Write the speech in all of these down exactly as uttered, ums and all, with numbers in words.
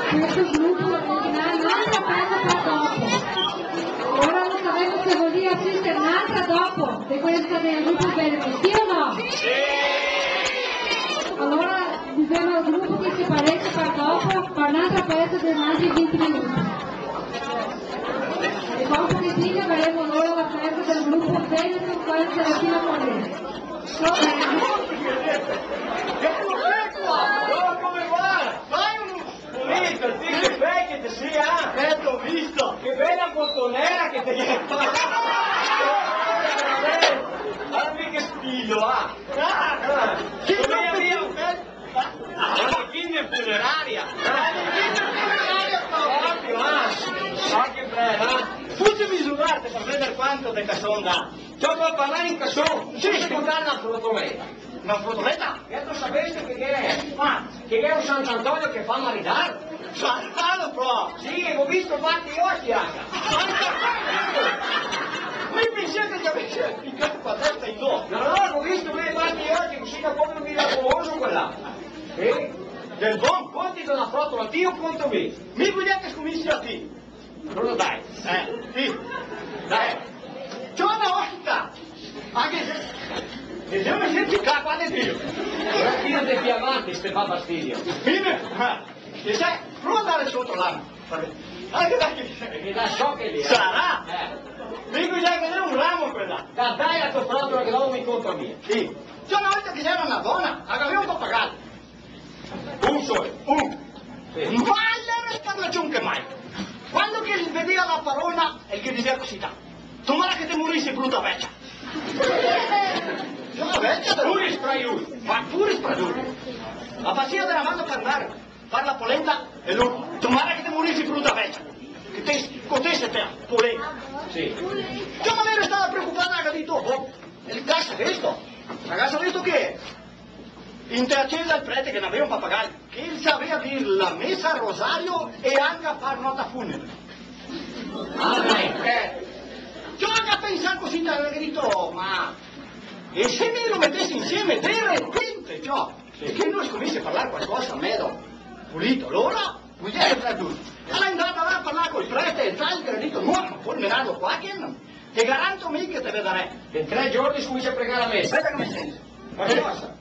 Questo grupo el ga n'altra pesa par dopo. Ora no savemo se volì asister n'altra dopo de questa del grupo Veneto, sì o no? Sì! Alora disemo al grupo che se parese par dopo, par n'altra pesa de n'altri vinti minuti. E dopo che fine faremo alora la pesa del grupo Veneto con Serafina Moreno. Come va? Dai un Pulito, sì, che bel che te si, ah! Eh, te go visto! Che bela botonera che te ghe fato! Ah, mi che stilo, ah! Ah, ah. Sì, come no, mia? Ah, ma che funeraria! Ah, che funeraria, proprio, ah! Ah, che bela, ah! Fuse misurarte par veder quanto de cason dà. Ciò, par parlar in cason, sì, scoltare na frotoleta. Na frotoleta? E ti savesi che ghe xe, ma che ghe xe un Sant'Antonio che fa maridar? Sant'Antonio, però! Sì, go visto, infati, ogi anca. Sant'Antonio! Mi pensavo che gavesi picà la testa in do. No, no, go visto, infati, ogi, cusì, come un miracoloso quel là. Sì? Del bon, conti de na frotola, ti o conto mi? Mi vojo che scominsi ti. Bruno, dai. Eh, sì. Dai. Ciò, na volta. Anca se, se me senti qua, qua de Dio. Ora tira de più avanti, se fa fastidio. Dime, ah, che xe? Prova a ndare soto là. Anca dai. Parché da so che lì, eh. Sarà? Eh. Digo, ghe xe un ramo quel là. Dai, dai a to frotola che dopo mi conto a mi. Sì. Ciò, na volta che ghe gera na dona, la gaveva un papagal. Un solo, un. Sì. Ma l'era stà ciò che mai. Quando che el vedeva la parona, el ghe diseva cusì, ta: "Tomara che te morisi, bruta vecia." Bruta vecia, da... Pure sfra lu. Ma pure sfra lu. La faseva de na man par ndare, par la polenta, e lu: "Tomara che te morisi, bruta vecia. Che te scotese te, polenta." Sì. Ciò, ma l'era stà preocupada, la ga dito: "Boh, el ga savesto? El ga savesto che inte la cesa el prete che gaveva un papagal, che el saveva dir la mesa, el rosario e anca far nota funebre." Ah, beh. Eh. Ciò, la ga pensà cusì, la ga dito: "Ma e se mi lo metesi insieme de repente, ciò, sì, che no scominsia a parlar qualcosa medo pulito?" Alora, cusì el ga dito. Alora l'è ndata là a parlar col prete e tal, el ga dito: "No, ma pol menarlo qua che no, te garanto mi che te vedarè. In tre giorni scominsia a pregar la mesa." Speta che me sento. Ma cosa?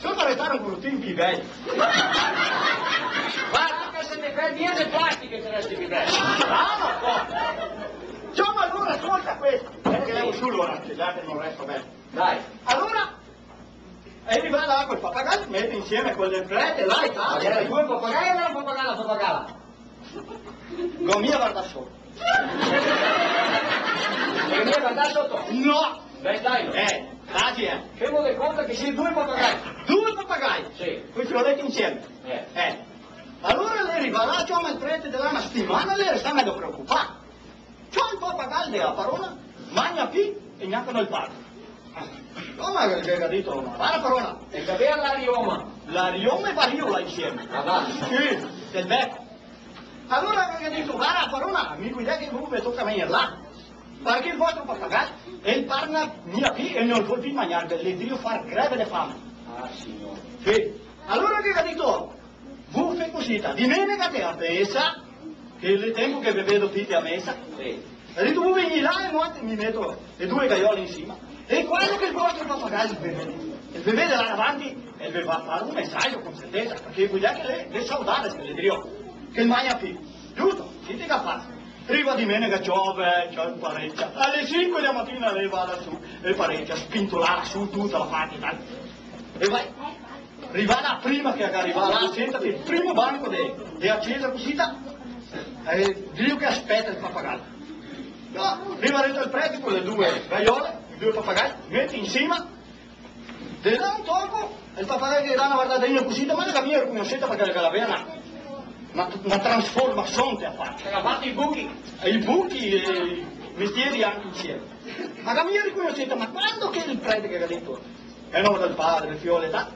Solo par restar un brutin pibel. Varda che se te fè diese plastiche te resti pibel. Brava, po. Ciò, ma alora scolta questo, parché levo su alora, che già che no resto ben. Dai. Alora, el riva là col papagal, mete insieme quel del prete, là e tal. Ma ghe gera due papagai o gera un papagal e na papagala? Go mia vardà soto. Go mia vardà soto? No! Beh, dai, no. Eh, taci, eh. Femo de conta che xe due papagai. Due papagai? Sì. Quei i voleva insieme. Eh. Eh. Alora el riva là, ciò, ma el prete de là na setimana, el resta medo preocupà. Ciò, el papagal de la parona magna pi e gnanca no el parla. Ciò, ma el ga dito: "Ma varda, parona." E el gaveva la rioma. La rioma e variola insieme. Ah, va. Sì, del beco. Alora el ga dito: "Varda, parona, mi go idea che vu ve toca vegner là. Parché el vostro papagal, el parla mia pi e no vol pi magnar, l'è drio far greve de fame." Ah, signor. Sì. Alora el ga dito: "Vu fè cusì, ta, dimenega te a mesa, che l'è tenpo che ve vedo tuti a mesa." Sì. El ga dito: "Vu vegnì là e noaltri mi meto e due gaiole in sima. E quando che el vostro papagal el ve vede, el ve vede là davanti, el ve va far un mesagio con certesa, parché voi che l'è, l'è saudade, che l'è drio, che el magna pi." Giusto? Senti che fa. Riva dimenega, ciò, beh, ciò, el parecia. Ae sinque de matina el va là su, el parecia, spintola su tuta la parte, tal. E va. Rivà là, prima che el riva là, sentà sul primo banco de, de la cesa, cusì, ta, eh, drio che el speta el papagal. No, riva dentro el prete co le due gaiole, i due papagai, mete in sima, de là un toco, el papagal che dà na vardadina cusì, ma no el ga mia ricognoseta parché el gaveva na, na, na transformasion te la facia. El ga fato i buchi. E i buchi, e i mestieri anca insieme. Ma no el ga mia ricognoseta, ma quando che el prete che el ga dito, "E nome del Padre, del Fiol e tal."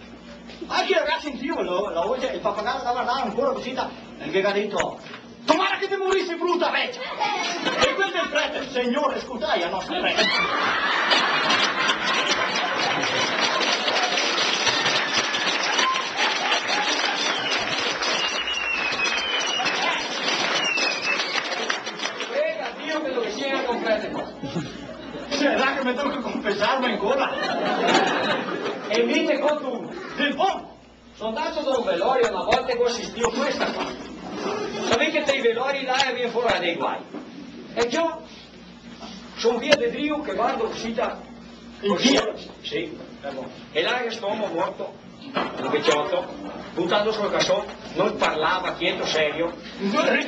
Anca el ga sentìo, lo, la voce, el papagal el ga vardà ancora cusì, ta, e el ga dito: "Tomara che te morisi, bruta vecia!" E quel del prete: "Signor, scoltè la nostra prega." Me toca confesarme ancora. E mi te conto un. Del bon. So ndà da un velorio na volta e go asistìo questa qua. Savì che te i velori là e vien fora dei guai. E ciò, son via de drio che vardo cusì da... In giro? Sì, va bon. E là che sto omo morto, un vecioto, butà sul cason, no parlava, chieto, serio. No, no, no, no.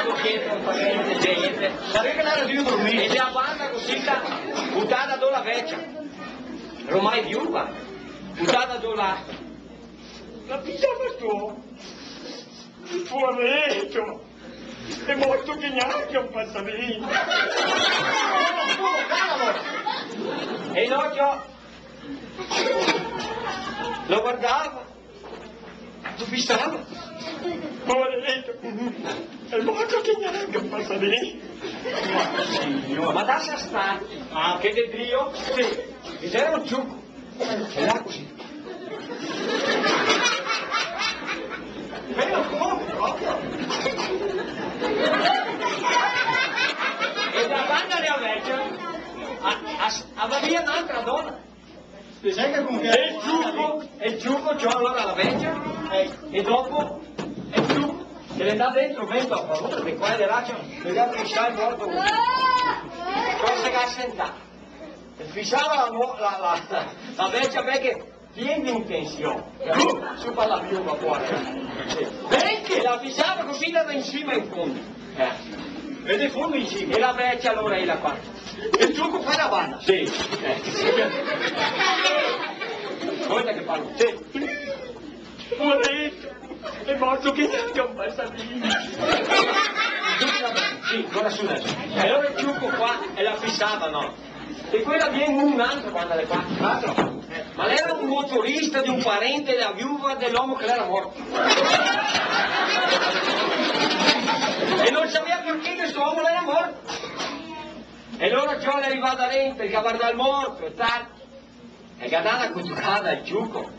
Butà chieto, no parlava gnente, gnente. Pareva che l'era drio dormir. E la banda cusì, butà do la vecia. Ormai viuva, butà do la... La pijama tua. Poareto. Xe morto che gnanca un pasarin. E no, ciò. Lo vardava. Lo fisava. Poareto. Xe morto che gnanca un pasarin. Signor, ma lasa star. Ah, che de drio? Sì. E gera un ciuco. E là cusì. Però come proprio? E da banda de la vecia, a, a, a va via n'altra dona. Te sa che con che... E el ciuco, e el ciuco, ciò, alora la vecia, eh, e dopo, e el ciuco, se ne ndà dentro, vento a favore, de qua e de là, ciò, se ga pisà el morto. Ciò, se ga sentà. Fisava la mo-, la, la, la vecia, parché pien de intension. Su par la viuva, poareta. Parché la fisava cusì da in sima in fondo. Eh. E de fondo in sima. E la vecia alora ela qua. E el ciuco fa la banda. Sì. Eh. Varda che parlo. Sì. Poareto, xe morto che gnanca un pasarin. Sì, ancora su deso. E alora el ciuco qua e la fisava, no? E quela vien un altro, varda, de qua. Un altro? Eh, ma l'era un motorista de un parente dela viuva de l'omo che l'era morto. E no saveva parché che sto omo l'era morto. E alora ciò l'è rivà dentro, el ga vardà el morto, e tal. E ga dà na cutucada al ciuco.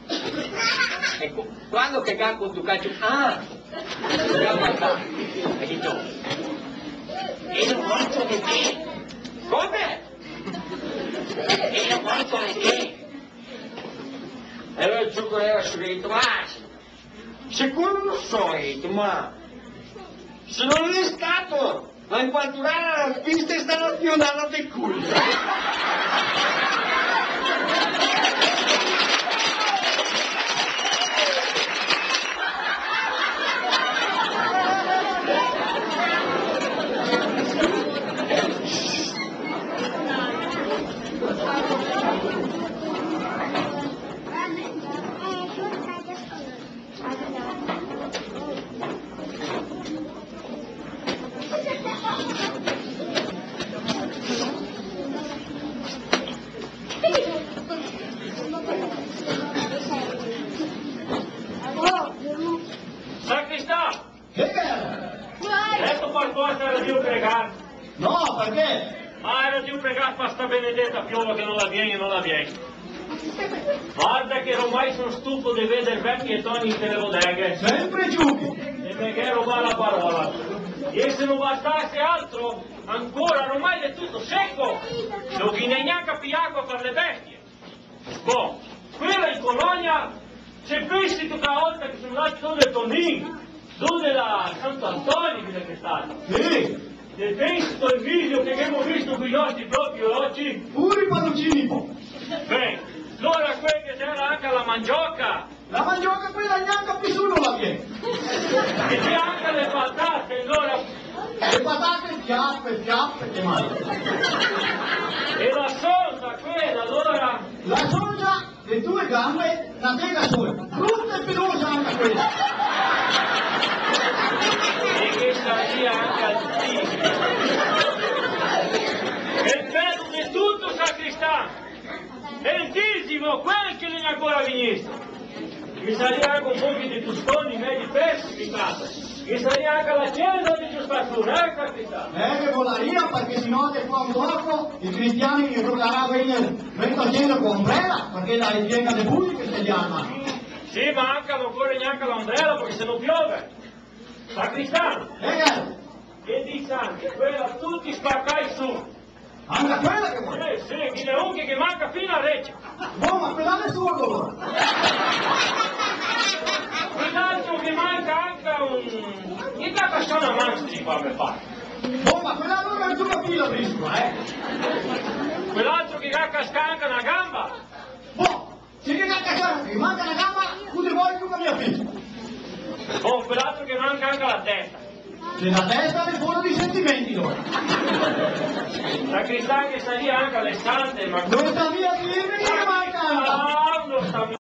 E co-, quando che ga cutucà el ciuco, ah! Ga vardà. Ga dito: "Ero morto de che?" "Come?" "Ero morto de che?" E alora el ciuco l'era subito: "Ah, sì." "Sicuro no so", ga dito, "ma se no l'è stato, ma in quanto l'era l'artista, l'è stà na pionada de culo." Sacristà! Che xe? Deso par forsa ero drio pregar. No, parché? Ma ero drio pregar par sta benedeta piova che no la vien, no la vien. Varda che ormai son stufo de veder veci e toni inte le bodeghe. Senpre ciuchi. E me ghe robà la parola. E se no bastase altro, ancora, ormai l'è tuto seco. No ghe n'è gnanca pì acua par le bestie. Bon, quela in colonia, se pensi tuta la volta che son ndà do del Tonin, do dela Sant'Antonio, che xe stà. Sì. Se pensi el viso che ghemo visto coi nostri propri oci. Pure i panucini, po. Ben, alora quel che gera anca la mandioca. La mandioca quela gnanca pì su no la vien. E ghe xe anca le patate, alora. Le patate fiape, fiape, che mal. E la sorza, quela, alora? La sorza de due gambe, na tega sola. Bruta e pelosa anca quela. E ghe sarìa anca el disimo. E el pezo de tuto, sacristà. El disimo, quel che no l'è ancora vegnesto. Ghe sarìa anca un pochi de tostoni, medi pesi, picati. Ghe sarìa anca la cesa de Gesù Pastor, eh, sacristà? Eh, che volarìa, parché se no de qua a un toco i cristiani i tocarà vegner dentro a cesa co l'ombrela, parché la xe piena de buie questa giornata. Sì, ma anca no ocore gnanca l'ombrela, parché se no piove. Sacristà! Eh, che? Che dise anca quela, tuti spacai su. Anca quela che vol? Eh, sì, ghe n'è un che ghe manca fin la recia. Bon, ma quel là l'è sordo, alora. Quel altro ghe manca anca un... Ghe ga cascà na man, sti qua, me pare. Bon, ma quel là alora no ga capìo, Prisco, eh? Quel altro ghe ga cascà anca na gamba. Bon, se ghe ga cascà, ghe manca na gamba, no te vol più che mia figlia. Bon, quel altro ghe manca anca la testa. Se la testa l'è fora de sentimenti, alora. Sacristan, che sarìa anca le sante, ma... No sta mia dirme che ghe manca. Ah, no sta mia.